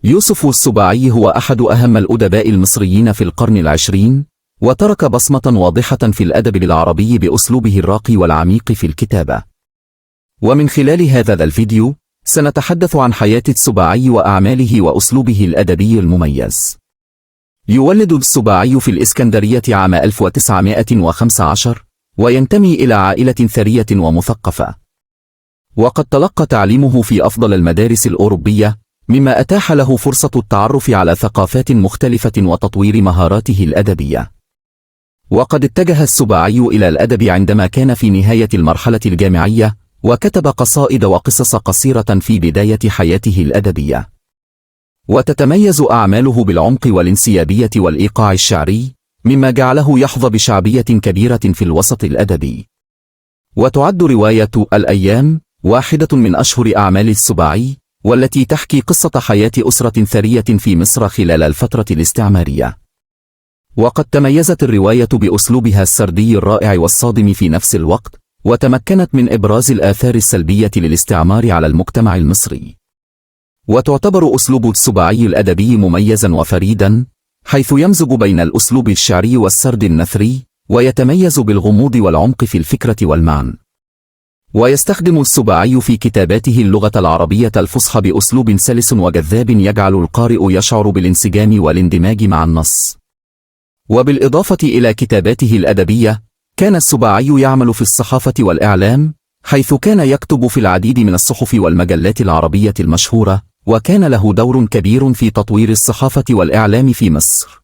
يوسف السباعي هو أحد أهم الأدباء المصريين في القرن العشرين، وترك بصمة واضحة في الأدب العربي بأسلوبه الراقي والعميق في الكتابة. ومن خلال هذا الفيديو سنتحدث عن حياة السباعي وأعماله وأسلوبه الأدبي المميز. يولد السباعي في الإسكندرية عام 1915، وينتمي إلى عائلة ثرية ومثقفة. وقد تلقى تعليمه في أفضل المدارس الأوروبية، مما أتاح له فرصة التعرف على ثقافات مختلفة وتطوير مهاراته الأدبية. وقد اتجه السباعي إلى الأدب عندما كان في نهاية المرحلة الجامعية، وكتب قصائد وقصص قصيرة في بداية حياته الأدبية. وتتميز أعماله بالعمق والانسيابية والإيقاع الشعري، مما جعله يحظى بشعبية كبيرة في الوسط الأدبي. وتعد رواية الأيام واحدة من أشهر أعمال السباعي، والتي تحكي قصة حياة أسرة ثرية في مصر خلال الفترة الاستعمارية. وقد تميزت الرواية بأسلوبها السردي الرائع والصادم في نفس الوقت، وتمكنت من إبراز الآثار السلبية للاستعمار على المجتمع المصري. وتعتبر أسلوب السباعي الأدبي مميزا وفريدا، حيث يمزج بين الأسلوب الشعري والسرد النثري، ويتميز بالغموض والعمق في الفكرة والمعنى. ويستخدم السباعي في كتاباته اللغة العربية الفصحى بأسلوب سلس وجذاب يجعل القارئ يشعر بالانسجام والاندماج مع النص. وبالإضافة إلى كتاباته الأدبية، كان السباعي يعمل في الصحافة والإعلام، حيث كان يكتب في العديد من الصحف والمجلات العربية المشهورة، وكان له دور كبير في تطوير الصحافة والإعلام في مصر.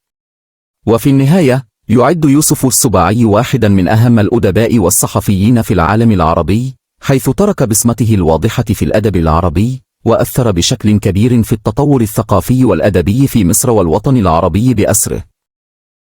وفي النهاية، يعد يوسف السباعي واحدا من أهم الأدباء والصحفيين في العالم العربي، حيث ترك بصمته الواضحة في الأدب العربي، وأثر بشكل كبير في التطور الثقافي والأدبي في مصر والوطن العربي بأسره.